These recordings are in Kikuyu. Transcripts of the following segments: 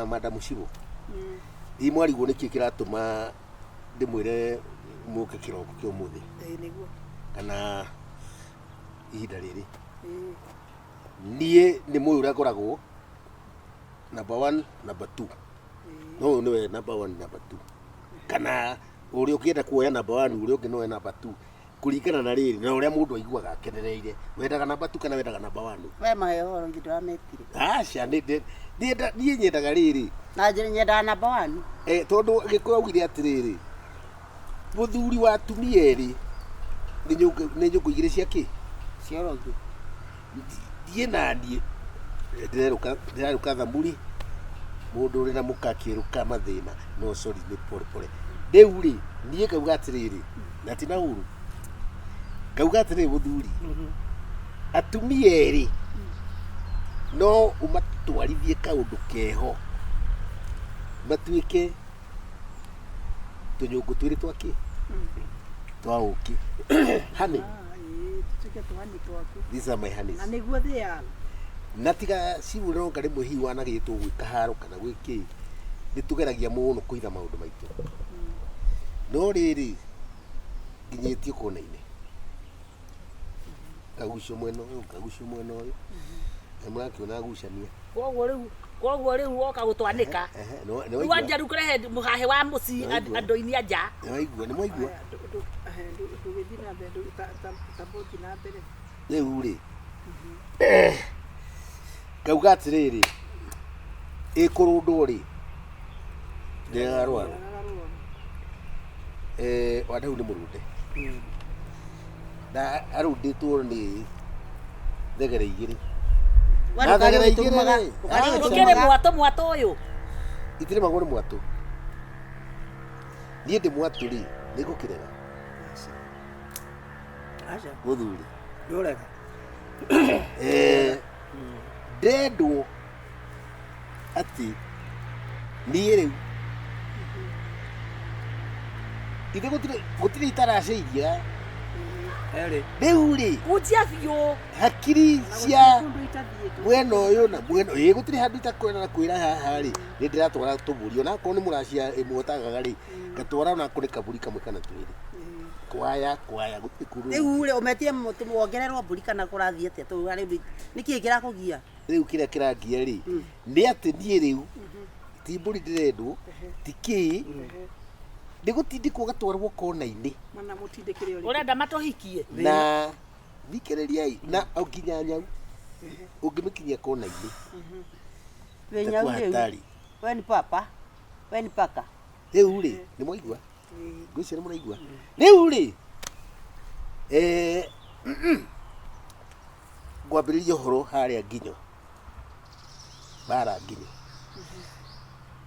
Madam Shibo. Hihi mwarigwo nĩkĩ kĩratũma ndĩmwĩre mũke kĩroko kĩa ũmũthĩ Ĩĩ nĩguo. kana ihinda rĩrĩ? Ĩĩ. Niĩ nĩ mũĩ ũrĩa ngoragwo number one, number two. No ũyũ nĩwe number one, number two. Kana ũrĩa ũngĩenda kuoya number one, ũrĩa ũngĩ noe number two. Kũringana na rĩrĩ na ũrĩa mũndũ aiguaga akenereire. Wendaga number two kana wendaga number one? We mahe ũhoro ithe ndũrametire. Aca, niĩ nyendaga rĩrĩ. Na nyendaga number one. Eh, tondũ Gĩkũyũ augire atĩrĩrĩ, mũthuri wa atumia erĩ nĩ nyũngũ igĩrĩ cia kĩ? Cia ũrogi. Niĩ na niĩ ndĩrerũka thamuri, mũndũ ũrĩ na mũka akĩrũka mathĩna, no sorry nĩ pole pole. Rĩu rĩ, niĩ ngauga atĩrĩrĩ, na ti na ũru, ngauga atĩrĩrĩ mũthuri, atumia erĩ no ũmatwarithie kaũndũ keho matuĩke tũnyũngũ twĩrĩ twa kĩ twa ũkĩ honey. Ah, ĩĩ, tũtuĩke tũhani twaku. These are my honeys. Na nĩguo they are. Na tiga ciburonga rĩmwe hihi wanagĩtwo gwĩ kaharo kana gwĩ kĩ, nĩ tũgeragia mũno kũhitha maũndũ maitũ, no rĩrĩ nginyĩtio kona-inĩ, ngagucio mwena ũyũ, ngagucio mwena ũyũ, na mũrakĩona ngucania. Koguo rĩu woka gũtwanĩka. Ehe, nĩ Rĩu waigua? Anja rĩu kũrehe mũhahe wa mũciĩ. Nĩ waigua? Andũ-inĩ a nja. Nĩ waigua? Nĩ mwaigua? Aya, ndũgĩthiĩ na mbere, ta bũthi na mbere. Rĩu rĩ, ngauga atĩrĩrĩ, ĩkũrũndwo rĩ, ndĩregaga rwaro. Ndĩregaga rwaro. Wandau nĩ mũrũnde na arũndĩtwo nĩ thegere igĩrĩ. We Na ndũkarĩe thegere igĩrĩ ũgĩtũrumaga. rĩ, Ndũkarĩe ah, Ũkĩrĩ ũgĩtũrumaga. mwatũ mwatũ ũyũ. Itirĩmagwo nĩ mwatũ. Niĩ ndĩ mwatũ rĩ, nĩ ngũkĩrega? Aca. Aca. Mũthuri. Ndũrega. Ndendwo atĩ niĩ rĩu ithe gũtirĩ itaracĩiria. Erĩ. Rĩu rĩ, Kunjia biũ. Hakiri Na gũtirĩ cia kũndũ itathiĩte. Mwena ũyũ na mwena ĩĩ, gũtirĩ handũ itakwenda na kwĩra haha rĩ, nĩ ndĩratwara tũmbũri, ona akorwo nĩ mũracia ĩmwe ũtagaga rĩ, ngatwara ona akorwo nĩ kabũri kamwe kana twĩrĩ, kwaya kwaya gũtirĩ kũndũ. Rĩu rĩ, ũmetire wongererwo mbũri kana kũrathiĩ atĩa? Tondũ rĩu nĩkĩĩ kĩrakũgia? Rĩu kĩrĩa kĩrangia rĩ, nĩ atĩ niĩ rĩu ti mbũri ndĩrendwo, ti kĩĩ, nĩ gũtindĩkwo gatwarwo kona-inĩ. Mana mũtindĩkĩre ũrĩkũ? Ũrenda matũhikie. Na thikĩrĩriai, na o nginya nyau ũngĩmĩkinyia kona-inĩ Wĩ nyau itakuwa rĩu. hatari. We ni papa. We ni paka. Rĩu rĩ, nĩ mwaigua? Ngwĩciria nĩ mũraigua. Rĩu rĩ, ngwambĩrĩria ũhoro harĩa nginyo bara nginyo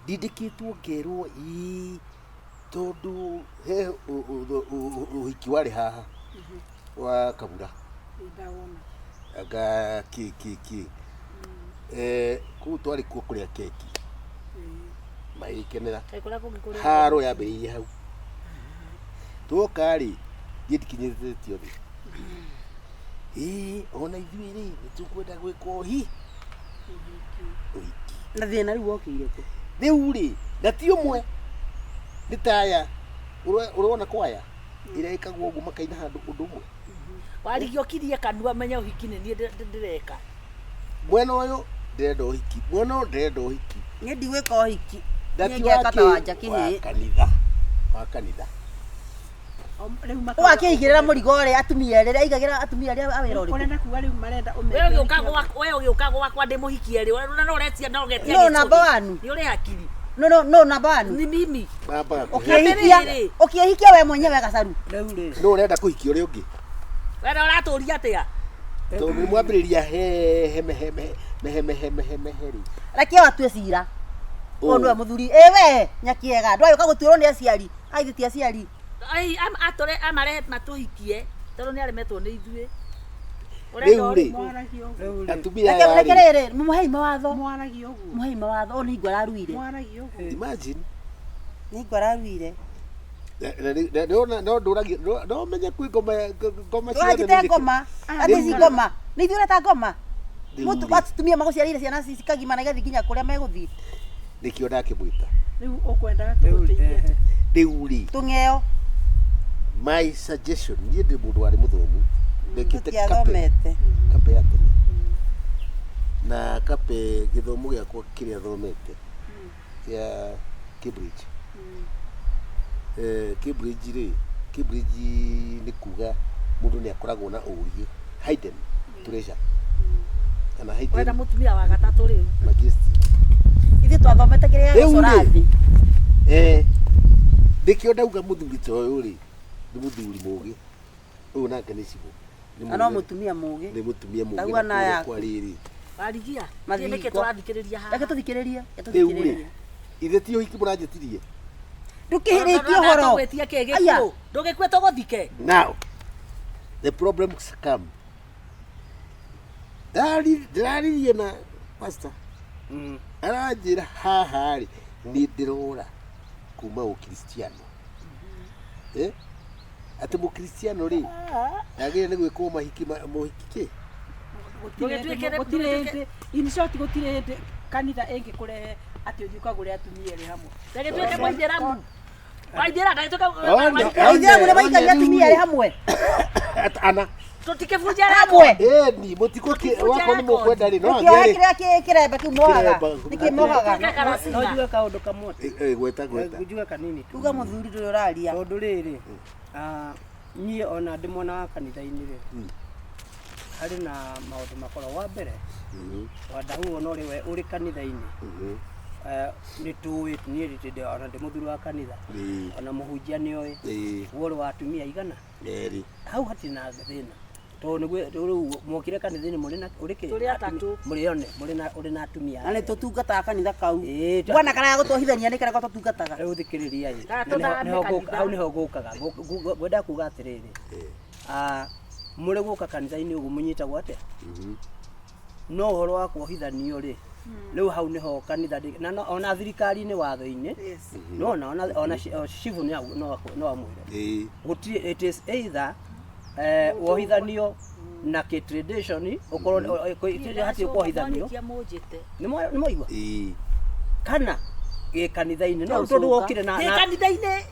ndindĩkĩtwo ngerwo ii tondũ he ũhiki warĩ haha wa Kabura. Ndawona. Anga kĩ kĩ kĩ, kũu twarĩ kuo kũrĩa keki magĩkenera. Kaĩ kũrĩa kũngĩ kũrĩ Haro yambĩrĩirie hau. Twoka rĩ, niĩ ndikinyĩrĩtio thĩ, ĩĩ ona ithuĩ rĩ, nĩ tũkwenda gwĩka ũhiki. Na thĩna rĩu wokĩire kũ? Rĩu rĩ, na ti ũmwe, nĩ taya ũrona kwaya ĩrĩa ĩkagwo ũguo makaina handũ ũndũ ũmwe. Warigia ũkirie kanua menye ũhiki nĩ niĩ ndĩreka. Mwena ũyũ ndĩrenda ũhiki, mwena ũyũ ndĩrenda ũhiki. Niĩ ndigwĩka ũhiki. Na Niĩ ti ngeka wa ta kĩ? Wanja Wa kĩhĩĩ. kanitha, wa kanitha. Rĩu Wakĩigĩrĩra mũrigo ũrĩa atumia erĩ, aigagĩra atumia arĩa a wĩra ũrĩkũ? Ũrenda kuga rĩu marenda We ũmeke ũgĩũka ũhiki. gwakwa, we ũgĩũka gwakwa ndĩmũhikie rĩ, na no ũretia no ũgetia No, gĩcũhĩ. number one. Nĩ ũrĩ hakiri. No, no, no, number one. Ni mimi. Mambaga kũhe Ũkĩhikia, Atĩrĩrĩ. ũkĩhikia we mwenyewe gacaru. Rĩu rĩ. No ũrenda kũhikia ũrĩa ũngĩ. We na ũratũria atĩa? Tondũ nĩ mwambĩrĩria he he he he mehe mehe mehe mehe rĩ. Reke o atue cira. Ũyũ nĩwe mũthuri. Ĩ we nyakiega, ndwagĩũka gũtuĩrwo nĩ aciari. Aithĩ ti aciari. Ai atũre amarehe matũhikie tondũ nĩ aremetwo nĩ ithuĩ. Rĩu rĩ, Mwaragia ũguo. Rĩu rĩ. Atumia Reke aya reke rĩ, rĩrĩ, mũhei mawatho. Mwaragia ũguo. Mũhei mawatho, ũyũ nĩ hingo araruire. Mwaragia ũguo. Imagine. Nĩ hingo araruire. No ndũragia no menye kwĩ ngoma ngoma ciothe. Ndũranjĩte ngoma. Atĩ ici ngoma. Nĩ ithuĩ ũreta ngoma. Rĩu Mũtu rĩ. atumia magũciarĩire ciana cikagimara igathiĩ nginya kũrĩa megũthiĩ. Nĩkĩo ndakĩmwĩta. Rĩu ũkwendaga Rĩu, tũgũteithie atĩa? Rĩu rĩ, Tũng'eo. my suggestion, niĩ ndĩ mũndũ warĩ mũthomu, ndekĩte kape Tũtiathomete. Kape ya tene na kape, gĩthomo gĩakwa kĩrĩa thomete kĩa Cambridge. Cambridge rĩ, Cambridge nĩ kuga mũndũ nĩ akoragwo na ũũgĩ, hidden treasure kana Wenda hidden mũtumia wa gatatũ rĩu. majesty. Ithuĩ twathomete kĩrĩa Rĩu gĩgũcora rĩ, thĩ. Nĩkĩo ndauga mũthuri ta ũyũ rĩ, nĩ mũthuri mũgĩ ũyũ, nake nĩ cibũ. Nĩ Na no mũgĩ- mũtumia mũgĩ. Nĩ mũtumia mũgĩ. Ndauga na na kũrĩa yaku. kwa rĩrĩ. Warigia. Mathingo. Nĩkĩ tũrathikĩrĩria haha? Reke tũthikĩrĩrie. Reke Rĩu rĩ, tũthikĩrĩrie. ithe ti ũhiki mũranjĩtirie. Ndũkĩhĩrĩtie ũhoro. Tũgwĩtie kĩ Aya. gĩkuũ. Ndũgĩkue tũgũthike. Now the problems come. Ndĩraririe na pastor, aranjĩra haha rĩ, nĩ ndĩrora kuma ũkristiano, atĩ mũkristiano rĩ, ndagĩrĩire nĩ gwĩkwo mahiki mũhiki kĩ. Ndũgĩtuĩke- Gũtirĩ hĩndĩ, in short, gũtirĩ hĩndĩ kanitha ĩngĩkũrehe atĩ ũthiĩ ũkagũre atumia erĩ hamwe. Ndagĩtuĩke mũithĩramu. Waithĩra ndagĩtuĩke Aithĩramu nĩ maikagia atumia erĩ hamwe. Ana. Tũtikĩbunja Hamwe. Ĩni mũtikũkĩ wakwa nĩ mũkwenda rĩ, no Nĩkĩohe angĩ kĩrĩa kĩremba kĩu mohaga. Kĩremba. Nĩkĩ mohaga? No njuge kaũndũ kamwe. Gweta, gweta. Njuge kanini tu. Uga mũthuri ndũrĩ ũraria. Tondũ rĩrĩ, niĩ ona ndĩ mwena wa kanitha-inĩ rĩ, harĩ na maũndũ makoragwo. Wa mbere, wandahu ona ũrĩ we ũrĩ kanitha-inĩ, nĩ tũĩ niĩ ndĩ ona ndĩ mũthuri wa kanitha, ona mũhunjia nĩ oĩ we ũrĩ wa atumia igana. Erĩ. Hau hatirĩ na thĩna, tondũ nĩguo rĩu mwokire kanitha-inĩ mũrĩ na ũrĩ kĩ? Tũrĩ atatũ. Mũrĩ one mũrĩ na ũrĩ na atumia. Na nĩ tũtungataga kanitha kau. Ĩĩ, Bwana karaya gũtwohithania nĩ karĩa tũtungataga. Rĩu thikĩrĩria ĩ. Kana Na tũthame kanitha. Hau nĩho ngũkaga. Ngwenda kuga atĩrĩrĩ, mũrĩ gũka kanitha-inĩ ũguo mũnyitagwo atĩa, no ũhoro wa kuohithanio rĩ, rĩu hau nĩho kanitha na ona thirikari-inĩ, watho-inĩ, nona ona cibũ no amwĩre gũtirĩ, it is either wohithanio na kĩ tradition, ũkorwo hatirĩ kuohithanio. Mũnjĩte. Nĩ mwaigua? Kana gĩ kanitha-inĩ, no tondũ wokire na Gĩ kanitha-inĩ.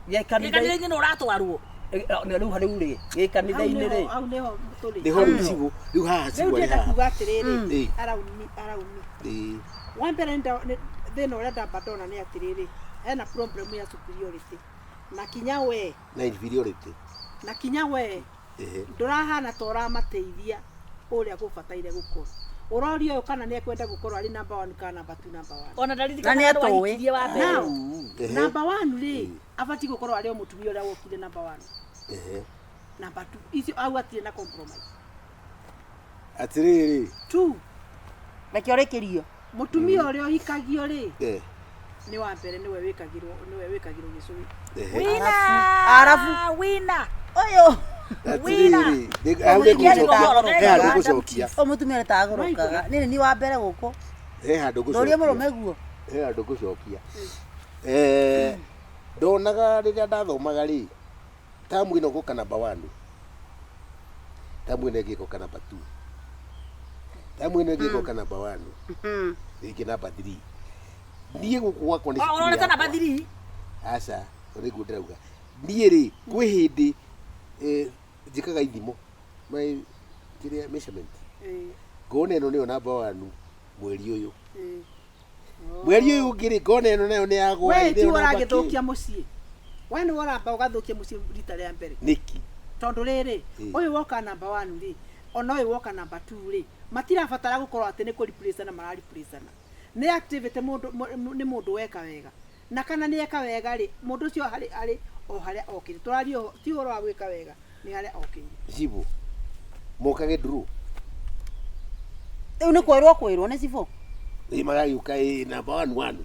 Gĩ Gĩ kanitha-inĩ. Kanitha-inĩ nĩ ũratwarwo. Na rĩu rĩ, gĩ kanitha-inĩ rĩ. Hau nĩho tũrĩ. Nĩho rĩu cibũ, rĩu haha Rĩu cibũ arĩ ndĩrenda haha. kuga atĩrĩrĩ, araumi araumi, wa mbere thĩna ũrĩa ndamba ndona nĩ atĩrĩrĩ, hena problem ya superiority na kinya we Na inferiority. Na kinya we ndũrahana ta ũramateithia ũrĩa gũbataire gũkorwo. Ũroria ũyũ kana nĩ ekwenda gũkorwo arĩ number one kana number two, number one. Ona Na ndaririkana nĩ nĩ atũĩ. wahikirie wa mbere. Now, number one rĩ, abatiĩ gũkorwo arĩ o mũtumia ũrĩa wokire number one, number two icio au atirĩ na compromise. Atĩrĩrĩ. Two. Reke ũrĩkĩrio. Mũtumia ũrĩa ũhikagio rĩ, nĩ wa mbere, nĩwe wĩkagĩrwo gĩcũhĩ. Wina. Arabu. Wina. Ũyũ. Atĩrĩrĩ, hau nĩ Mũtumia ngũcokia. nĩ He handũ ngũcokia. Ũyũ mũtumia nĩ tagũrũkaga. Nĩ ni wa mbere gũkũ. He handũ Ndũrie ngũcokia. mũrũme guo. He handũ ngũcokia. Ndonaga rĩrĩa ndathomaga rĩ, tamu ĩno gũka namba one, tamu ĩno ĩngĩ ĩgoka namba two, tamu ĩno ĩngĩ ĩgoka namba one, rĩngĩ namba three. Niĩ gũkũ gwakwa nĩ cukuru Ũronete namba yakwa. 3. Aca, nĩguo ndĩrauga. Niĩ rĩ, kwĩ hĩndĩ njĩkaga ithimo, my kĩrĩa measurement, ngona ĩno nĩyo namba one mweri ũyũ, mweri ũyũ ũngĩ rĩ, ngona ĩno nayo nĩ yagwa. We Nĩyo ti namba kĩ. ũragĩthũkia mũciĩ, we nĩwe ũramba ũgathũkia mũciĩ rita rĩa mbere. Nĩkĩ? Tondũ rĩrĩ, ũyũ woka namba one rĩ, ona ũyũ woka namba two rĩ, matirabatara gũkorwo atĩ nĩ kũreplaceana, marareplaceana nĩ activity. Mũndũ nĩ mũndũ weka wega, na kana nĩ eka wega rĩ, mũndũ ũcio harĩ arĩ o harĩa okĩire. Tũraria ti ũhoro wa gwĩka wega, nĩ harĩa okĩire. Cibũ mokage nduru. Rĩu nĩ kwĩrwo kwĩrwo nĩ cibũ. Ĩ, magagĩũka ĩ namba one one.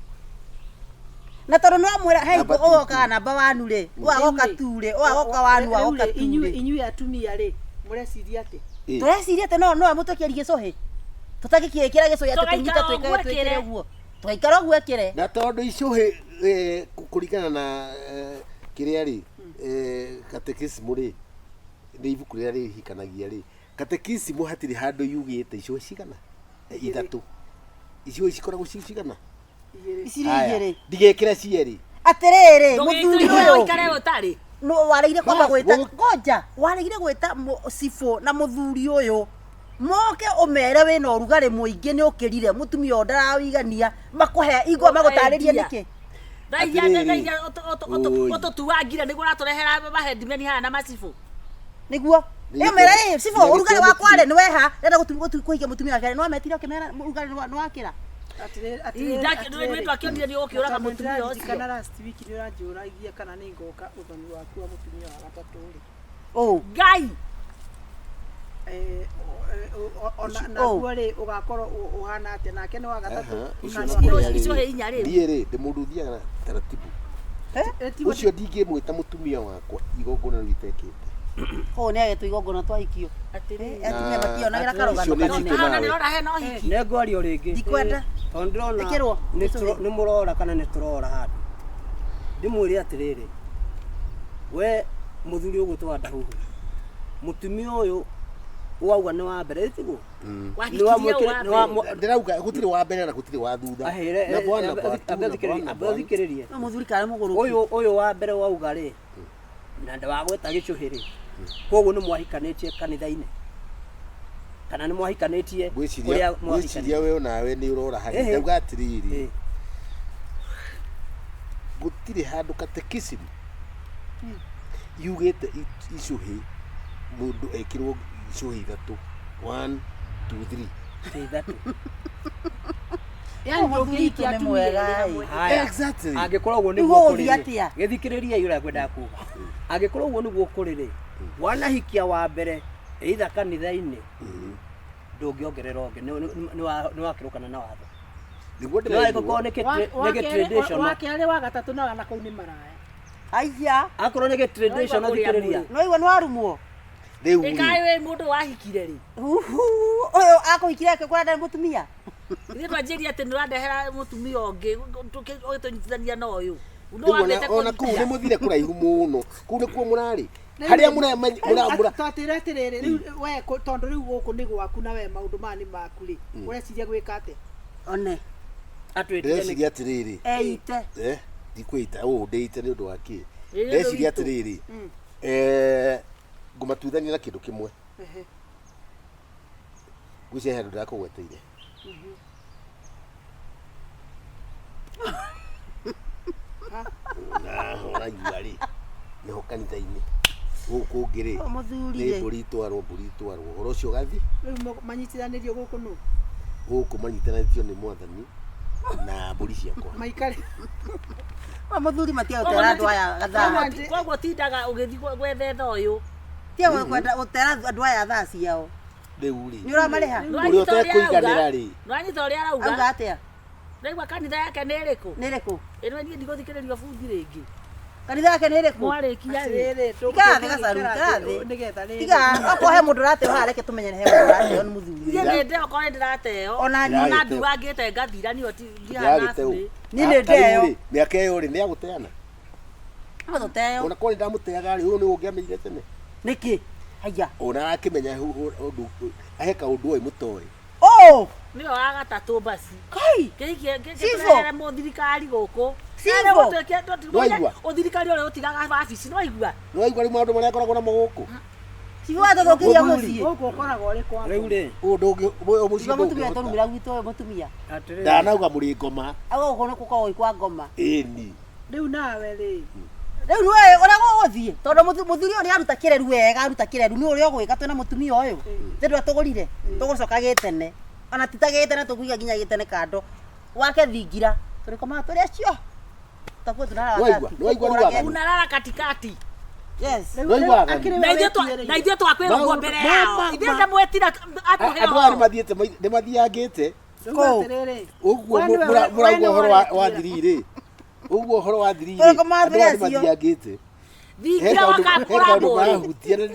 Na tondũ no mwĩra hei, Namba two, ũgokaga namba one rĩ, ũgagoka Rĩu rĩ, two rĩ, ũgagoka one, rĩu ũgagoka rĩ, two inyuĩ rĩ. Inyuĩ atumia rĩ, mũreciria atĩ Tũreciria atĩ no amũtwekerie gĩcũhĩ, tũtangĩkĩĩkĩra gĩcũhĩ atĩ Tũgaikara tũnyite ũguo twĩkage twĩkĩre ĩkĩre. ũguo, tũgaikara ũguo ĩkĩre. Na tondũ icũhĩ kũringana na kĩrĩa rĩ, katekisimu rĩ, nĩ ibuku rĩrĩa rĩhikanagia rĩ, katekisimu hatirĩ handũ yugĩte icũhĩ cigana. Ithatũ. Icũhĩ cikoragwo ci cigana? Igĩrĩ. Ici nĩ Haya, igĩrĩ. ndigekĩre cierĩ. Atĩrĩrĩ, mũthuri Ndũgĩtũire ũyũ ũikare ũtarĩ. no waregire kwamba Ma, gwĩta gũ- ngoja waregire gwĩta cibũ na mũthuri ũyũ moke ũmere wĩna ũrugarĩ mũingĩ nĩ ũkĩrire mũtumia ũyũ ndarawĩigania makũhe igua magũtarĩrie Endia. nĩkĩ. Thaia Atĩrĩrĩ. thaia Oi. ũtũtuangire nĩguo ũratũrehera mahendimeni haha na macibũ. Nĩguo Nĩ ĩmera gĩtũmi- ĩ cibũ nĩ ũrugarĩ gĩtũmi wakwa rĩ nĩ weha ndĩrenda kũhikia mũtumia wake nĩ wametire ũkĩmera ũrugarĩ nĩ wakĩra. Atĩrĩrĩ, Ii, atĩrĩrĩ, nĩ atĩrĩrĩ. twakĩonire nĩ ũkĩũraga Tondũ mũtumia ũcio. ndĩraririkana last week nĩ ũranjũragia kana nĩ ngoka ũthoni waku wa mũtumia wa gatatũ rĩ. Ũ. Ngai. Eh, ona Ũcio- naguo rĩ ũgakorwo ũhana atĩa nake nĩ wa gatatũ. Aha, ũcio Kana na Icio- kũrĩa icio rĩ, he inya rĩu. Niĩ rĩ, ndĩ mũndũ ũthiaga na taratibu. Eh, tiguo- Ũcio ndingĩmwĩta mũtumia wakwa igongona rĩu itekĩte. Kũu nĩ agetwo igongona twahikio. Atĩrĩrĩ. Atumia mationagĩra Ũcio karũgano nĩ kanene. njitũ Haha nawe. nĩ ũrona hena ũhiki. Nĩ ngwaria o rĩngĩ. Ndikwenda. Tondũ ndĩrona Ĩkĩrwo. nĩ mũrora kana nĩ tũrora handũ. Ndĩmwĩre atĩrĩrĩ, we mũthuri ũgwĩtwo Ndahuhu, mũtumia ũyũ wauga nĩ wa mbere ĩtiguo? Wahikirie ũ wa mbere? Ndĩrauga gũtirĩ wa mbere na gũtirĩ wa thutha. Ahĩre, Number one, number two, ambe number one, number one. thikĩrĩrie. No mũthuri karĩ mũgũrũki. Ũyũ ũyũ wa mbere wauga rĩ, na ndawagweta gĩcũhĩ rĩ, koguo nĩ mwahikanĩtie kanitha-inĩ kana nĩ mwahikanĩtie Ngwĩciria kũrĩa ngwĩciria mwahikanĩtie? we onawe nĩ ũrora harĩa. Ĩhĩ. Ndauga atĩrĩrĩ, Ĩ. gũtirĩ handũ katekisimu yugĩte icũhĩ mũndũ ekĩrwo icũhĩ ithatũ. 1 2 3. Ĩ ithatũ. Yaani Mũthuri ndũngĩhikia witũ nĩ atumia mwega, erĩ ĩ. hamwe. Haya. Exactly. Angĩkorwo ũguo Rĩu nĩguo ũgũthiĩ kũrĩ rĩ, atĩa? gĩthikĩrĩriai ũrĩa ngwendaga kuga. Angĩkorwo ũguo nĩguo kũrĩ rĩ, wanahikia wa mbere either kanitha-inĩ ndũngĩongerera ũngĩ nĩ wakĩrũkana na watho. Nĩguo No ndĩraigua. angĩkorwo nĩ Wa gĩ kerĩ- traditional wa kerĩ wa gatatũ no na kũu nĩ maraya. Aiya. akorwo nĩ gĩ traditional Noigua kũrĩa thikĩrĩria. mũrĩ. No igua nĩ warumwo. Rĩu rĩ, Ĩkaĩ wĩ mũndũ wahikire rĩ. Uhu, ũyũ akũhikire akĩkora ndarĩ mũtumia. Ithuĩ twanjĩria atĩ nĩ ũrandehera mũtumia ũngĩ ũgĩtũnyitithania na ũyũ. No rĩu wambĩte ona kũu nĩ kũnyitia. mũthire kũraihu mũno. Kũu nĩkuo mũrarĩ. Harĩa mũra Twatĩra atĩrĩrĩ, rĩu we tondũ rĩu gũkũ nĩ gwaku na we maũndũ maya nĩ maku rĩ, ũreciria gwĩka atĩa? One. Atwĩtire nĩkĩ? ndĩreciria atĩrĩrĩ, Eite. ndikwĩita ũũ ndĩite nĩ ũndũ wa kĩ. Ĩ, nĩ ũndũ Ndĩreciria witũ. atĩrĩrĩ, ngũmatuithania na kĩndũ kĩmwe. Ehe. Ngwĩciria he handũ ndĩrakũgweteire. Na ũraigua rĩ, nĩho kanitha-inĩ. Gũkũ ũngĩ rĩ, Ũyũ mũthuri nĩ rĩ. mbũri itwarwo, mbũri itwarwo. Ũhoro ũcio ũgathiĩ Rĩu manyitithanĩrio gũkũ nũ? gũkũ manyitanĩtio nĩ mwathani na mbũri ciakwa. Maikare. Ũyũ mũthuri matia gũtera andũ aya gathaa. Koguo tindaga ũgĩthiĩ gwethetha ũyũ. Tia kwenda gũtera andũ aya thaa ciao. Rĩu rĩ, Nĩ ũramarĩha? ũrĩa ũtekũiganĩra rĩ, Nĩwanyita ũrĩa Auga arauga. atĩa? Ndaigua kanitha yake nĩ ĩrĩkũ? Nĩ ĩrĩkũ? Ĩno niĩ ndigũthikĩrĩrio bungi rĩngĩ. Kanitha yake nĩ ĩrĩkũ? Mwarĩkia rĩ. Atĩrĩrĩ, Ikara thĩ gacaru, ikara thĩ. Nĩgetha rĩrĩ. Tiga, okorwo he mũndũ ũrateo haha reke tũmenye he mũndũ ũrateo nĩ mũthuri. Niĩ nĩ ndeo korwo nĩ ndĩrateo. Ona niĩ. Ona nduangĩte ngathira niyo ndihana ndĩragĩte ũ. burĩ. Niĩ nĩ Ta rĩu ndeo. rĩ, mĩaka ĩyo rĩ, nĩ agũteana. No tũteo. Ona korwo nĩ ndamũteaga rĩ, ũyũ nĩ ũngĩamenyire tene. Nĩkĩ? Haiya. Ona arakĩmenya ũndũ ahe kaũndũ oĩ mũtoĩ. Ũũ. Nĩwe wa gatatũ basi. Kai. Kĩhikie Cibũ. kĩtũrehere mũthirikari gũkũ. Cibũ. Nĩwaigua? Ũthirikari ũrĩa ũtigaga wabici nĩwaigua? Nĩwaigua rĩu maũndũ marĩa akoragwo namo gũkũ? Cibũ watũthũkĩria Mũthuri. mũciĩ. Gũkũ ũkoragwo ũrĩ kwa. Rĩu rĩ, Ũyũ ndũngĩ ũyũ mũciĩ Tiga mũtumia ndũngĩhota. tũrumĩra gwitũ ũyũ mũtumia. atĩrĩrĩ. Ndanauga mũrĩ ngoma. Auga gũkũ nĩ gũkoragwo gwĩ kwa ngoma. Ĩni. Rĩu nawe rĩ, Rĩu nĩwe ũrĩa gũgũthiĩ tondũ mũthuri ũyũ nĩ aruta kĩreru wega aruta kĩreru nĩ ũrĩa ũgwĩka twĩna mũtumia ũyũ thĩ ndwatũgũrire tũgũcoka gĩtene ona ti ta gĩtene tũkũiga nginya gĩtene kando wake thingira tũrĩkomaga tũrĩ acio takuo tunara Nĩwaigua? Nĩwaigua rĩu wathani? Unalala katikati. Yes. Rĩu- Nĩwaigua rĩu wathani? akĩrĩ Na we ithuĩ wĩtuĩrĩire. na ithuĩ twakwĩra ũguo mbere yao. Ithuĩ ndamwetira atũhe Andũ aya ũhoro. nĩmathiĩte nĩmathiangĩte Rĩu Kũu. atĩrĩrĩ, ũguo we nĩwe- we mũrauga nĩwe ũhoro wa ũretuĩra. thiri rĩ, ũguo ũhoro wa thiri rĩ, Tũrĩkomaga andũ aya tũrĩ acio. nĩmathiangĩte. He Thingira kaũndũ he kaũndũ wakakũra marahutia na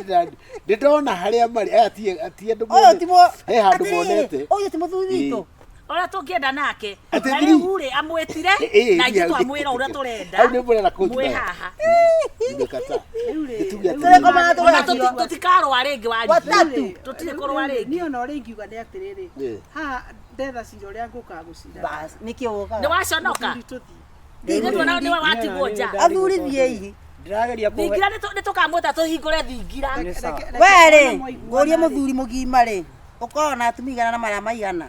ndĩndona harĩa marĩ aya ti andũ Ũyũ ti mũ he handũ atĩrĩrĩ, monete. ũyũ ti mũthuri witũ. Ũrĩa tũngĩenda nake. Atĩ Na thiri. rĩu rĩ amwĩtire Ĩ, na ithuĩ hau- twamwĩra ũrĩa tũrenda. hau nĩ mũrenda kũnjũraga. Mwĩ haha. Nimekata. Rĩu rĩ, Nĩtuge rĩu atĩrĩrĩ. Tũrĩkomaga tũrĩ Ona acio. tũtikarũa rĩngĩ warigie. Watatu. Tũtirĩ kũrũa rĩngĩ. Niĩ ona ũrĩa ingiuga nĩ atĩrĩrĩ, Ĩ. haha Ndetha cira ũrĩa ngũkaga gũcira. Bas, nĩkĩo Nĩ ũkaga. waconoka. Mũthuri tũthiĩ. Nĩ tuona nĩwe watigwo nja. Athuri thiĩi. Ndĩrageria kũhe Thingira nĩ tũkamwĩta tũhingũre thingira. Nĩ sawa. We rĩ, ngũrie mũthuri mũgima rĩ, ũkoragwo na atumia igana na maraya maigana?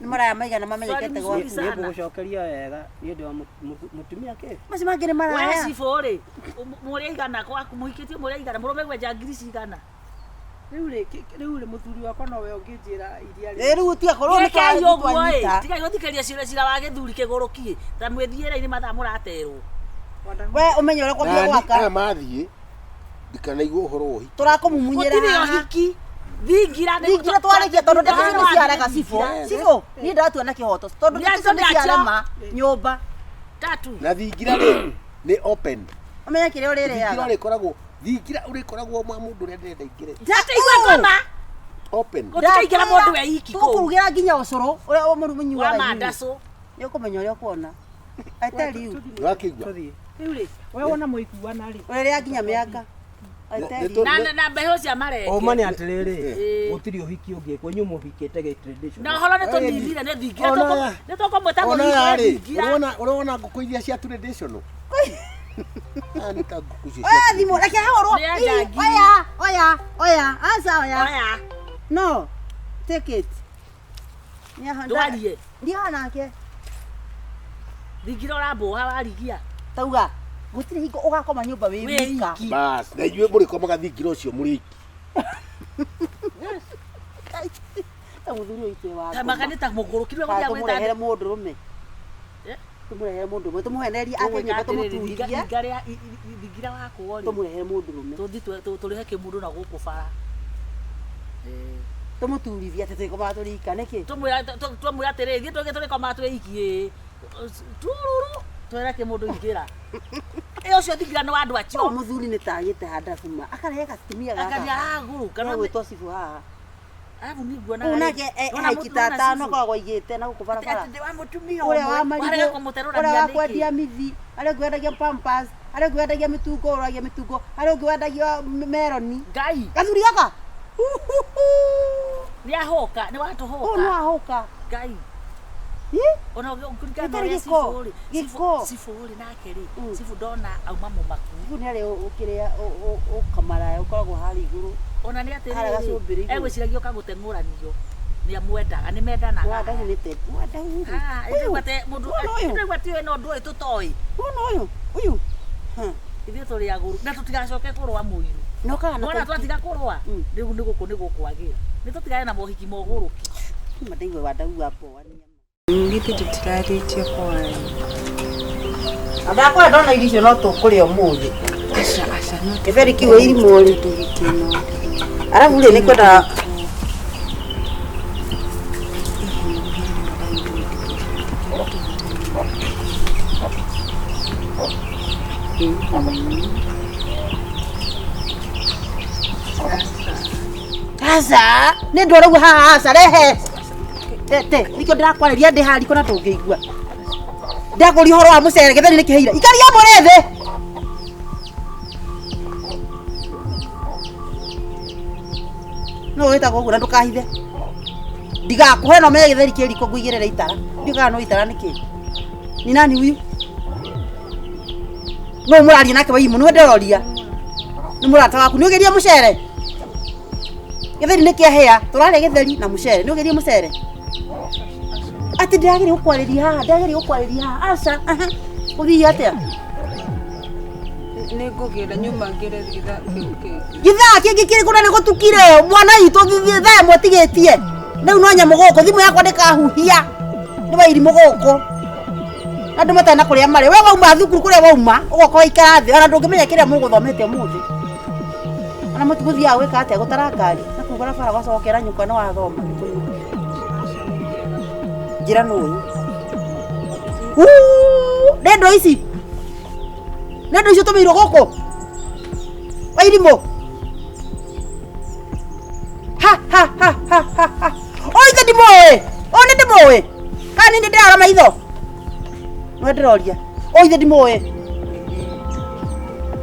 Nĩ maraya maigana mamenyekete Swali gwaku? mzuri sana. Nĩ ngũgũcokeria wega nĩ ũndũ wa mũtumia kĩ Macio mangĩ nĩ We maraya. cibũ rĩ, mũrĩ aigana kwaku mũhikĩtie mũrĩ aigana mũrũme gwenja ngiri cigana. Rĩu rĩ, rĩu rĩ mũthuri wakwa nowe ũngĩnjĩra iria Ĩ rĩu tiga korwo nĩ Rekei ũguo ĩ, twanyita. tigai gũthikĩrĩria cira cira wa gĩthuri kĩgũrũkie ta mwĩthiĩre-inĩ mathaa mũraterwo. We ũmenye ũrĩa kwambia Nani gwaka. aya mathiĩ ndikanaigua ũhoro wa ũhiki. Tũrakũmumunyĩra Gũtirĩ haha. ũhiki. Thingira nĩ Thingira twarĩkia tondũ ndeto icio nĩ ciarega cibũ. Cibũ, niĩ ndĩratua na kĩhoto tondũ ndeto icio nĩ ciarema nyũmba. Tatu. Na thingira rĩ nĩ open. Ũmenye kĩrĩa Thingira ũrĩrĩaga. ũrĩkoragwo thingira ũrĩkoragwo mwa mũndũ ũrĩa ndĩrenda ingĩre. Ate igua ngoma. Open. Gũtikaingĩra mũndũ we iki kũu. Tũgũkũrugĩra nginya ũcũrũ ũrĩa Wa mũnyuaga inyuĩ. mandacũ. Nĩ ũkũmenya ũrĩa ũkuona. I tell you. Nĩwakĩigua? tũthiĩ Rĩu rĩ, we wona mũiguana rĩ. Ũrĩrĩa nginya mĩanga. I tell you. Na mbeũ cia marenge. ũma nĩ atĩrĩrĩ gũtirĩ ũhiki ũngĩkwo inyuĩ mũhikĩte gĩ traditional Na ũhoro nĩ tũninire nĩ thingira nĩ tũkũmwĩta Ona mũhingũre ya rĩ, thingira. ũrona ũrona ngũkũ iria cia traditional. Aya nĩ ta ngũkũ icio cia Oya thimũ, reke hahũrwo. Nĩ ya Ii, njangiri. Oya, oya, oya, aca oya. Oya. No, take it. Ndwarie. Ndiaha nake. Thingira ũrambũha warigia. Tauga, gũtirĩ hingo ũgakoma nyũmba wĩ Wĩ wika. iki. Bas, na inyuĩ mũrĩkomaga thingira ũcio mũrĩ iki. Ta mũthuri ũyũ itwe wa Ta maka nĩ ta mũgũrũki rĩu Kana gũthiĩ gwĩta tũmũrehere mũndũrũme. Eh? Tũmũrehere mũndũrũme, tũmũhenerie ake nyũmba tũmũturithie. Thingira wakwo rĩ. Tũmũrehere mũndũrũme. Tũthiĩ tũrĩhe kĩmũndũ na gũkũ bara. Tũmũturithie atĩ tũgĩkomaga tũrĩ ika nĩkĩ? Twamwĩra atĩrĩrĩ, ithuĩ tũgĩ tũrĩkomaga twĩ iki ĩ. Tururu twĩre kĩmũndũ ingĩra. Ĩ ũcio thingira nĩ wa andũ Ũyũ acio. mũthuri nĩ tagĩte handabuma akarehe gatumia Anga nĩ gaka. aragũrũka. Gegwĩtwo cibũ haha. Arabu nĩ nguona. Ũyũ nake haikita atano akoragwo aigĩte na gũkũ barabara. Atĩ wa mũtumia Ũrĩa wa ũmwe. marigũ, Warega ũrĩa kũmũterũrania wa nĩkĩ? kwendia mithi, harĩa ũngĩ wendagia pampers, harĩa ũngĩ wendagia mĩtungo, ũragia mĩtungo, harĩa ũngĩ wendagia meroni. Ngai Gathuri gaka. nĩ ahũka, nĩ Ũyũ watũhũka. no ahũka. Ngai. Ĩ? Ona ũngĩringana na Gĩtarĩ ũrĩa gĩko, cibũ rĩ, gĩko. cibũ rĩ nake rĩ, Mm. cibũ ndona auma mũmaku. Rĩu nĩ harĩa ũkĩrĩa ũkamaraya ũkoragwo harĩa igũrũ. Ona nĩ Harĩa atĩrĩrĩ, gacũmbĩrĩ igũrũ. egwĩciragia ũkagũteng'ũranio. Nĩ amwendaga, nĩ mendanaga. Wandau nĩ te. Wandau. Ah, Ũyũ. ĩndĩ te mũndũ Wona ũyũ. ĩndĩ atĩ ĩno ndũĩ tũtoĩ. Wona ũyũ. Ũyũ. Ha. Ithuĩ tũrĩ agũrũ na tũtigacoke kũrũa mũiru. No kana Wona twatiga kũrũa, Mm. rĩu nĩ gũkũ nĩ gũkwagĩra. Nĩ tũtigane na mohiki mogũrũki. Mandaigua wandau wa mboania. Githĩ tũtirarĩtie kwaria? Ndakora ndona irio icio no tũkũrĩa ũmũthĩ. Aca aca no Gĩtheri kĩu irimũ rĩ. tũgĩkĩno. Arabu rĩ nĩ kwenda Aca, nĩ ndwaragwo haha aca rehe. Tete, nikĩo ndĩrakwarĩria ndĩ haha riko na ndũngĩigua. Ndakũria ũhoro wa mũcere gĩtheri nĩ kĩhĩire. Ikaria mũrĩ thĩ. No wĩtagwo ũguo na ndũkahithe. Ndigakũhe no menye gĩtheri kĩ riko ngũigĩrĩre itara. Ndiũĩ kana no itara nĩ kĩ. Ni nani huyu? No mũraria nake Waimũ, nĩwe ndĩroria. Nĩ mũrata waku, nĩ ũgerie mũcere. Gĩtheri nĩ kĩahĩa, tũrarĩa gĩtheri na mũcere. Nĩ ũgerie mũcere. Atĩ ndĩrageria gũkwarĩria haha, ndĩrageria gũkwarĩria haha. Aca, aha. Gũthiĩ atĩa? Nĩ ngũgĩra nyuma ngĩre gĩthaa kĩu kĩngĩ. Gĩthaa kĩngĩ kĩrĩkũ na nĩ gũtukire mwana witũ thaa ĩmwe tigĩtie. Rĩu no nyamũ gũkũ, thimũ yakwa ndĩkahuhia. Nĩ wairimũ gũkũ. Andũ matarĩ na kũrĩa marĩ. We wauma thukuru kũrĩa wauma, ũgoka waikara thĩ, ona ndũngĩmenya kĩrĩa mũgũthomete ũmũthĩ. Ona mũtigũthiaga gwĩka atĩa gũtara ngari na kũu barabara ũgacokera nyũkwa nĩ wathoma. Njĩra nũ ũyũ. Nĩ ndo ici. Nĩ ndo ici ũtũmĩirwo gũkũ. Wairimũ. Ha ha ha ha ha ha. Ũyũ ithe ndimũĩ. Ũyũ nĩ ndimũĩ. Kana nĩ ndĩrara maitho. Nĩwe ndĩroria. Ũyũ ithe ndimũĩ.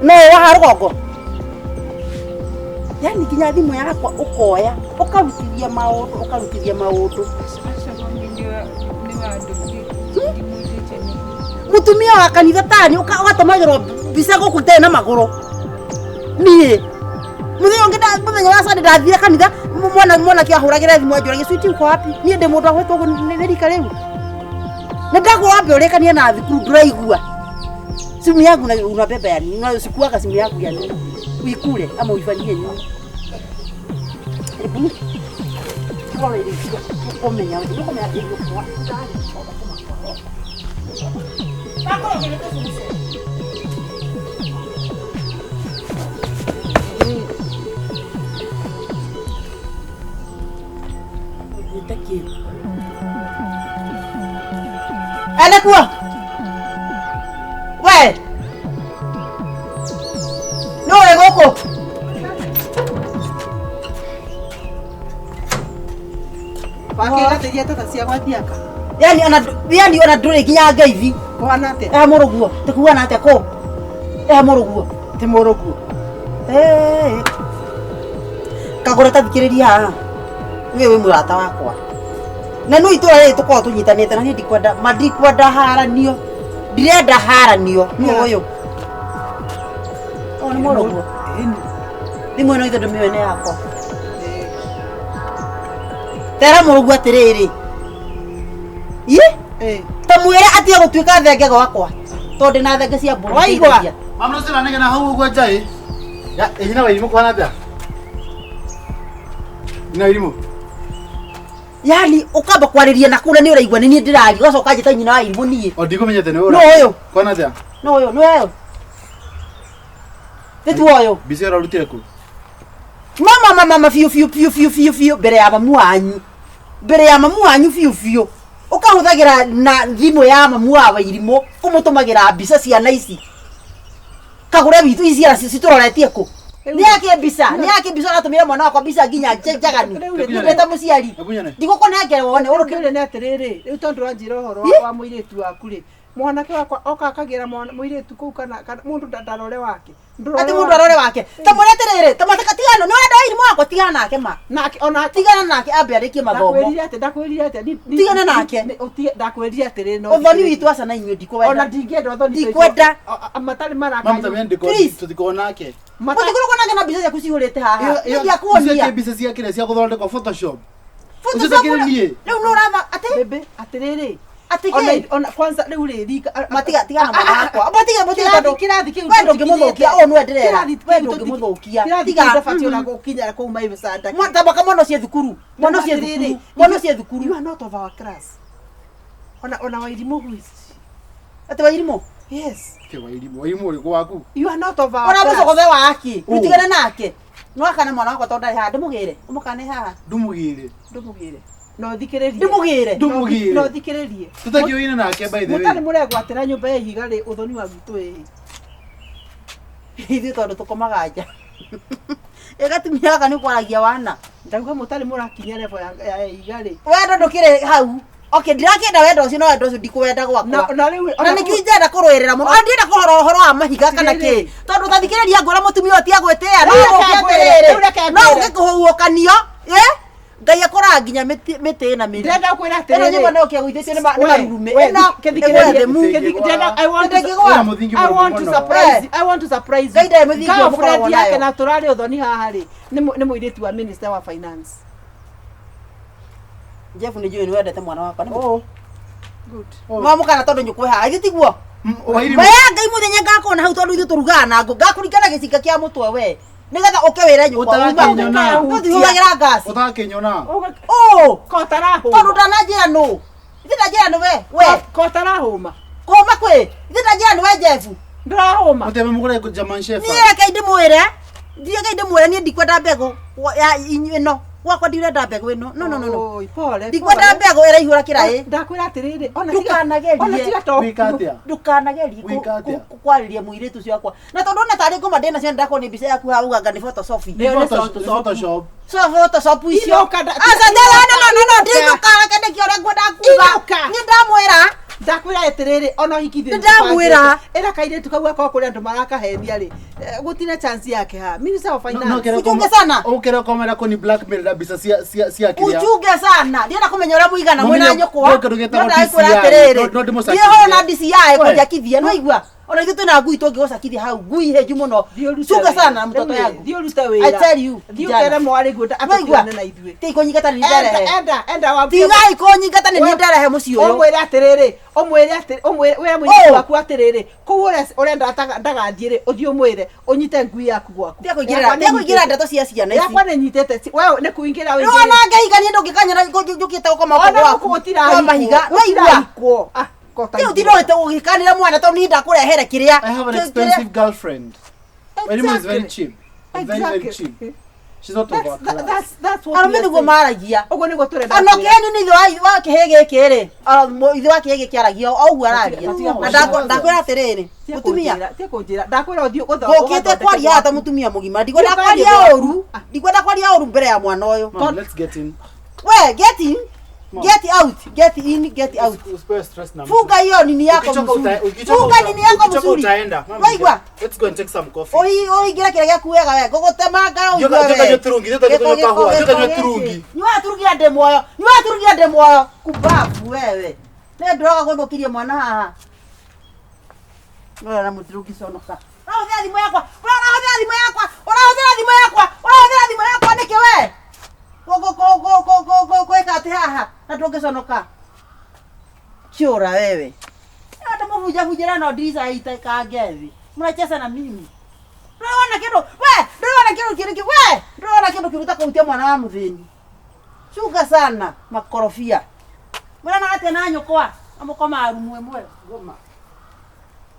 No ũyũ wa haha rũgongo. Yani nginya thimũ yakwa ũkoya ũkarutithia maũndũ ũkarutithia maũndũ. Aca mami Nĩ wandũmire ndimwĩtĩtie nĩ Mutumia wa kanitha tani ũgatũmagĩrwo mbica gũkũ itarĩ na magũrũ. Niĩ muthenya ũngĩ mũthenya wa Sunday ndathire kanitha, mwana mwanake ahũragĩra thimũ anjũragia, "Sweetie, uko wapi?" Niĩ ndĩ mũndũ agwĩtwo ũguo nĩ rika rĩu. Nĩ ndagwo wambe ũrĩkanie na thukuru ndũraigua. Simu yangu unabeba ya nini? Unasikuaga simu yangu ya nini? Uikule ama uifanyie nini? Hebu rora irio icio, ũkũmenya ũkũmenya irio kwa. Ene kuo. We. Nũ wĩ gũkũ? Wakĩgathĩria tata cia gwathiaka. Yani ona yani ona ndũrĩ nginya ngeithi. Kũhana atĩa? Eha mũrũguo. Tĩkuana atĩa kũ? Eha mũrũguo. Ti mũrũguo. Eh. Kagũra ta thikĩrĩria haha. Niĩ wĩ mũrata wakwa. Na no itũra rĩrĩ tũkoragwo tũnyitanĩte na niĩ ndikwenda ma ndikwenda haranio. Ndirenda haranio. Nũ ũyũ? Ũyũ nĩ mũrũguo. Thimũ ĩno ithe ndũmĩoe nĩ yakwa. Tera mũrũguo atĩrĩrĩ. Ĩ? Ta mwĩre atige gũtuĩka thenge gwakwa. Tondũ ndĩna thenge cia mbũri. Waigua? ndeithagia. Mamna sina nege na hau uguo njai. Ya, nyina wa irimũ kũhana atĩa? Nyina wa irimũ. Yani ũkamba kwarĩria na kũrĩa nĩ ũraigua nĩ niĩ ndĩraria ũgacoka njĩta nyina wa irimũ niĩ. O ndikũmenyete nĩ ũra. Nũ ũyũ? Kũhana atĩa? Nũ ũyũ? Nĩ ũyũ? Nĩ tu ũyũ. Mbica ĩrarutire kũ? Mama mama mama biũ biũ biũ biũ biũ biũ mbere ya mamu wanyu. Mbere ya mamu wanyu biũ biũ. Ũkahũthagĩra na thimũ ya mamu wa wairimũ kũmũtũmagĩra mbica ciana ici. Kagũre witũ ici ciana citũroretie kũ? Nĩ yake mbica, nĩ yake mbica ũratũmĩra mwana wakwa mbica nginya njaganu. Rĩu rĩ, Ndĩ ta mũciari. Ebunyane. Ndigũkũnengera wone Ũrũkĩrĩ ũrũkĩrĩ. nĩ atĩrĩrĩ, rĩu tondũ wanjĩra ũhoro Ĩ? wa mũirĩtu waku rĩ, mwanake wakwa oka akagĩra mũirĩtu kũu kana mũndũ ndarore wake. Ndũrore Atĩ mũndũ arore wake. Ta mwĩre atĩrĩrĩ, ta mwĩre tigana, nĩ ũrenda wairimũ wakwa tigana nake ma. Nake ona Tigana nake ambe arĩkie mathomo. Ndakwĩrire atĩ ndakwĩrire atĩ Tigana nake. Ndakwĩrire atĩrĩrĩ no Ũthoni witũ aca na inyuĩ ndikwenda. Ona ndingĩenda ũthoni witũ. Ndikwenda. Matarĩ maraka. Mamta mimi ndiko Please. tũtikorwo nake. Mũtikoragwo nake na mbica ciaku cihũrĩte haha. Iyo- iyo- Ndiakuonia. icio mbica cia kĩrĩa cia gũthondekwo Photoshop. Photoshop Ũcio takĩrĩ niĩ. Rĩu nĩ ũratha atĩ Bebe atĩrĩrĩ. Atĩ Ona kĩ? ona kwanza rĩu rĩ rika Matiga tigana mwana wakwa. Matiga matiga tondũ kĩrathi kĩu we ndũngĩmũthũkia ũũ nĩwe ndĩrera. Kĩrathi We kĩu ndũngĩmũthũkia. Kĩrathi Tiga. kĩu ndabatiĩ ona gũkinya kũu maibicanda. Tambaka mwana ũcio thukuru. Mwana ũcio thukuru. Mwana ũcio thukuru. You are not of our class. Ona Wairimũ who is she? Atĩ wairimũ. Yes. Kĩ wa irimũ? Wa irimũ ũrĩkũ waku? You are not of our Ona class. mũcogothe waki. Ũ. Rĩu tigana nake. No akane mwana wakwa tondũ ndarĩ haha ndĩmũgĩre. Ũmũkane haha. Ndũmũgĩre. Ndũmũgĩre. No thikĩrĩrie. Ndĩmũgĩre. Ndũmũgĩre. No thikĩrĩrie. Tũtakĩũine nake by the way. Mũtarĩ mũregwatĩra nyũmba ya ihiga rĩ ũthoni wa gwitũ ĩ. Ithuĩ tondũ tũkomaga nja. Ĩgatumia gaka nĩ kwaragia wana. Ndauga mũtarĩ mũrakinya level ya ihiga rĩ. Wendo ndũkĩrĩ hau. Okay, ndirakĩenda wendo ũcio no wendo ũcio ndikũwenda gwakwa. Na rĩu Na nĩkĩo ingĩenda kũrũĩrĩra mũno. Ona ndienda kũrora ũhoro wa mahiga kana kĩ. Tondũ tathikĩrĩria ngwĩra mũtumia ũyũ tiagwĩtĩa. No Rĩu reke ũke ngwĩre, atĩrĩrĩ. rĩu reke No ngwĩre. ũke kũhuhũkanio. Ĩ? Ngai akoraga nginya mĩtĩ ĩna mĩri. Ndĩrenda kwĩra Ĩno atĩrĩrĩ. nyũmba no kĩagũithĩtio nĩ marurumĩ. We, Ĩno kĩthikĩrĩrie, ĩgwe thĩ mu. ndĩrenda- I want to- Ndĩngĩgwa. Ĩna mũthingi I mũrũmu want to mũno. surprise you. I want to surprise you. Ngai ndarĩ mũthingi ũyũ mũkoragwo Girlfriend yake nayo. na tũrarĩ ũthoni haha rĩ nĩ mũirĩtu wa minister wa finance. Jeff nĩ njũĩ nĩ wendete mwana wakwa. Nĩ Oh. Good. Mwamũkana tondũ nyũkwe haha. Githĩ tiguo? Wa irimũ. Maya Ngai mũthenya ngakuona hau tondũ ithuĩ tũrugaga na ngũ. Ngakũringana gĩcinga kĩa mũtwe we. Nĩgetha ũke wĩre nyũkwa uma. Ũtakĩnyona. Tũtihũthagĩra ngasi. Ũtakĩnyona. Ũ. Kotarahũma. Tondũ ndananjĩra nũ. Ithe ndanjĩra nĩ we. We. Kotarahũma. Kũma kwĩ. Ithe ndanjĩra nĩ we Jeff. Ndũrahũma. Mũteme mũgũre German Shepherd. Niĩ reke ndĩmwĩre. Ndiĩ ndĩmwĩre niĩ ndikwenda mbegũ ya inyuĩ ĩno. Gwakwa ndirenda mbegũ ĩno. No no no no. Oi, pole. Ndikwenda pole. mbegũ ĩraihũra kĩraĩ. Ndakwĩra atĩrĩrĩ, ona Ndũkanagerie. ona tiga to Wĩka atĩa? Ndũkanagerie Wĩka atĩa? kwarĩria mũirĩtu ũcio wakwa. Na tondũ ona tarĩ ngoma ndĩna cio ndakorwo nĩ mbica yaku haha uga anga nĩ Photoshop. Nĩ Nĩ Photoshop. So Photoshop icio. Inũka Aca ndĩra no no no no ndinũka reke ndĩkie ũrĩa ngwenda kuga. Inũka. Niĩ ndamwĩra Ndakwĩra atĩrĩrĩ, ona ũhiki ithuĩ Nĩndamwĩra. nĩtũbangĩte. Ĩra kairĩtu kau gakorwo kũrĩ andũ marakahenia rĩ, gũtirĩ chance yake ha. Minister of Finance. Uchunge sana. Ukera komera kuni blackmail na mbica cia cia cia kiria. Uchunge sana. Ndienda kũmenya ũrĩa mũigana Mũmenye mwĩna nyũkwa. gwĩ kĩndũ gĩtagwo No ndakwĩra DCI. atĩrĩrĩ. No- no ndĩmũcakithie. Ndiĩ horo na DCI We. kũnjakithia. No igua. Ona ithuĩ twĩna ngui tũngĩgũcakithia hau. Ngui hĩnju mũno. Thiĩ ũrute Chunga wĩra. sana na mtoto Rĩu rĩ, yangu. Thiĩ ũrute wĩra. I tell you. Thiĩ kijana. ũkere mwarĩ guo Waigua? atũtigane na ithuĩ. Tigai kũnyingata nĩ Enda nderehe. enda enda wambie Tigai kũnyingata nĩ niĩ nderehe mũciĩ ũyũ. Ũmwĩre atĩrĩrĩ, ũmwĩre atĩrĩ, ũmwĩre wĩre mũirĩtu Ũũ. waku atĩrĩrĩ, kũu ũrenda ndagathiĩ rĩ, ũthiĩ ũmwĩre ũnyite ngui yaku gwaku. Tiga kũingĩrĩra tiga kũingĩrĩra ndeto cia ciana ici. Yakwa nĩ nyitĩte, we nĩ kũingĩra Rĩu ona ngĩhikania ndũngĩkanyona njũkĩte gũkoma Ona gwaku. gũkũ gũtirahikwo. Kwa mahiga. Waigua? Gũtirahikwo. Ah, kota Rĩu ũtindorĩte gũgĩkanĩra mwana tondũ niĩ ndakũrehere kĩrĩa. I have an expensive girlfriend. Elimu is very cheap. Very very Exactly. cheap. She's not of our That's, class. that's what Arũme we are nĩguo saying. maragia. Ũguo nĩguo tũrenda Ona kwĩra. kĩheni nĩ ithe wa kĩhĩ gĩkĩ rĩ, ithe wa kĩhĩ gĩkĩ aragia o ũguo aragia. Matiga Na ndakwĩra atĩrĩrĩ, Tiga mũtumia kũnjĩra, tiga kũnjĩra. Ndakwĩra ũthiĩ ngũkĩte ũgathondeke kwaria haha ta gwaku. mũtumia mũgima ndikwenda Thiĩ kwaria ũkarie ũru ndikwenda kwaria ũru mbere ya mwana ũyũ. Mom, let's get in. We get in, get out, get in, get out. Usipewe stress na mtu. Funga hiyo nini yako Ukichoka mzuri. ukichoka Funga nini yako ukichoka mzuri. utaenda. Mom, Waigua? Let's go and take some coffee. Ũingĩre kĩrĩa gĩaku wega we ngũgũtemanga ũigue Joka- joka we. nyua turungi, joka Gĩko, nyua gĩko, kahũa, joka gĩko nyua gĩkĩ. turungi. Nyua turungi na ndĩ muoyo nyua turungi na ndĩ muoyo kumbabu wewe nĩ ndĩroga gũthũkĩria mwana haha Ũrĩa na mũturungi conoka ũrahũthĩra thimũ yakwa ũrahũthĩra thimũ yakwa ũrahũthĩra thimũ yakwa ũrahũthĩra thimũ yakwa nĩkĩ we gwĩka atĩ haha na ndũngĩconoka chura wewe ndamũbunjabunjĩra no ndirica itekange thĩ mnacheza na mimi ndũrona kĩndũ we ndũrona kĩndũ kĩrĩkĩ we ndũrona kĩndũ kĩruta kũhutia mwana wa mũthĩni cuka sana makorobia mwĩranaga atĩa na nyũkwa amũkomaga rumu ĩmwe ngoma.